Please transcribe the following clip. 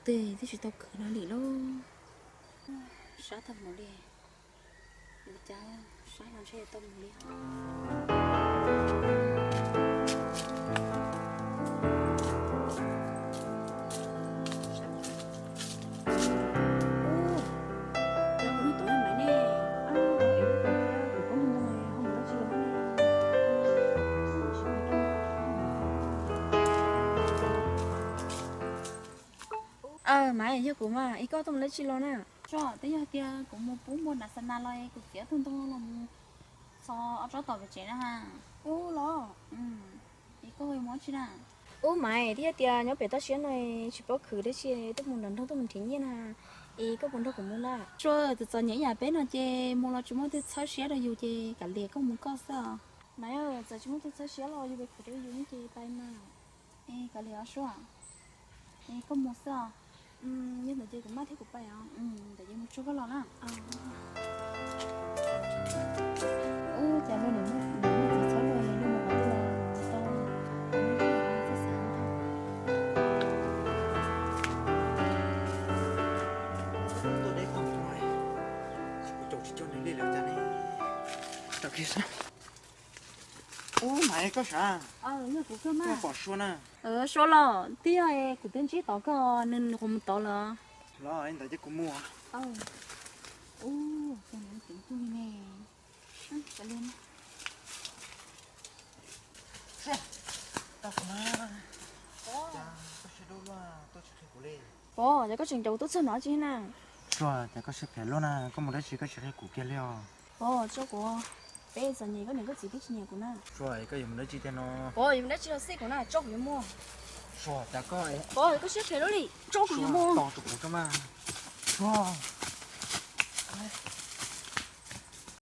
Tej twb tsis tau khwv no li lauj. Sab tag mus li. Ua cas sab no ntshe tau mus li. Ua, cas kuv hnub tod yog Maiv ne? Kuv koj mus ho mus dab tsi los ne? Aw, Maiv, yog kuv mas, es koj tuaj mus dab tsi los na? Tso, twb yog tias kuv mus pub npua nas xa nas los es kuv txiav tug ntoo los mus txhos ob tsob tom pem tsev na ha. Ub los? Es koj mus dab tsi na? Ub Maiv, twb yog tias nyob pem toj siab no tsis paub khwv dab tsi, tuaj mus nrog nraug tuaj mus nrhiav nyiaj na, es koj puas nrog kuv mus na? Tso, txom txom nyem ib yam peb no ces mus los tsis muaj tus txhawb siab rau yus ces kav liam koj mus koj xwb os. Maiv, txawm tsis muaj tus txhawb siab los yus pem khwv rau yus ces pais mas. Es kav liam os Suab, es koj mus xwb os. Yog ntawd ces kuv maj thiab kuv pais os. Ntawd ces mus tsuag koj los na. Ub, cas luag niam muaj txiv txhob luag luag mus qhov twg los tsis tau. Tuaj deb qhov mus, kuv caum tsis coj nws li lawm cas ne. Ub, Maiv, koj sav, koj pom Suab na? Suab los? Twb yog kuv twb ntsib tod koj, nws qhuav mus tod lawm. Los ntawd ces kuv mus. Ub, cas nws ceev tuaj li ne. Pov, cas koj tseem ncaum tuaj txog no tsis na? Suab, cas koj siab phem luaj na, koj mus dab tsi koj tsis qhia kuv kiag li os? Pov, tso kuv, peb txom nyem koj niam koj txiv twb tsis nyiam kuv na. Suab, koj yuav mus dab tsi tiag no? Pov, yuav mus dab tsi los xij kuv na, tso kuv yuav mus. Suab, cas koj, Pov, koj siab phem luaj li, tso kuv yuav mus. Tos kuv tso mas. Suab.